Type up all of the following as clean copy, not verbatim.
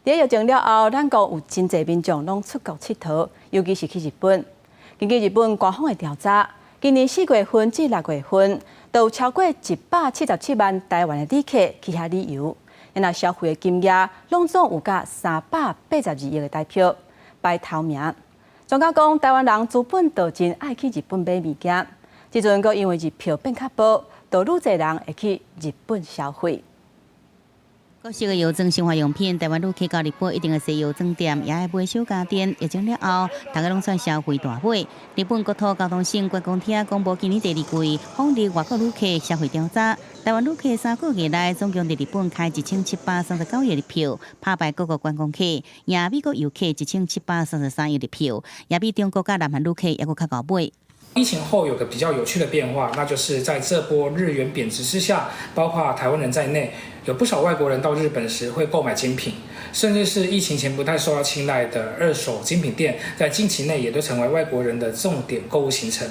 佇疫情了後，咱國有真濟民眾攏出國𨑨迌，尤其是去日本。根據日本官方的調查，今年4月份至6月份，就有超過177萬台灣的旅客去遐旅遊，若消費的金額攏總有甲382億的台票，排頭名。專家講，台灣人資本就真愛去日本買物件，這陣閣因為日票變較薄，就愈濟人會去日本消費。各式的藥妝生活用品，台灣旅客到日本一定會踅藥妝店，也愛買小家電。疫情了後，大家攏轉消費大買。日本國土交通省觀光廳公布今年第二季訪日外國旅客消費調查，台灣旅客3個月內總共佇日本開1739億日票，拍敗各國觀光客，贏美國遊客1733億日票，也比中國佮南韓旅客猶閣較𠢕買。疫情後有個比較有趣的變化，那就是在這波日元貶值之下，包括台灣人在內，有不少外國人到日本時會購買精品，甚至是疫情前不太受到青睞的二手精品店，在近期內也都成為外國人的重點購物行程。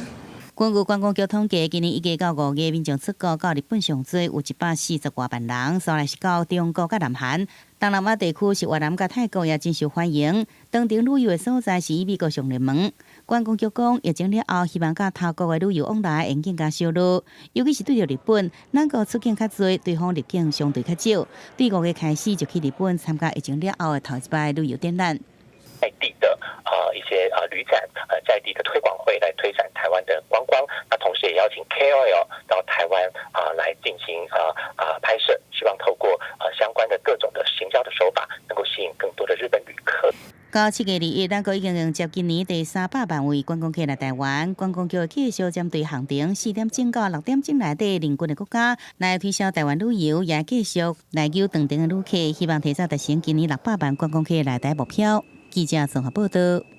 根據觀光局統計，今年1月到5月，民眾出國到日本上濟有140多萬人，紲來是到中國佮南韓。東南亞地區是越南佮泰國也真受歡迎。當地旅遊的所在是以美國上熱門。觀光局講，疫情了後，希望佮他國的旅遊往來會更加燒熱，尤其是對著日本，咱國出境較濟，對方入境相對較少。對5月開始就去日本參加疫情了後的頭一擺旅遊展覽。在地的一些旅展，在地的推廣會來推展台灣的觀光，那同時也邀請 KOL 到台灣啊來進行拍攝，希望透過相關的各種的行銷的手法，能夠吸引更多的日本旅客。到7月21，咱國已經迎接今年第300萬位觀光客來台灣。觀光局繼續針對行程4點鐘到6點鐘內底鄰近的國家來推銷台灣旅遊，也繼續來揪當地的旅客，希望提早達成今年600萬觀光客來台目標。記者綜合報道。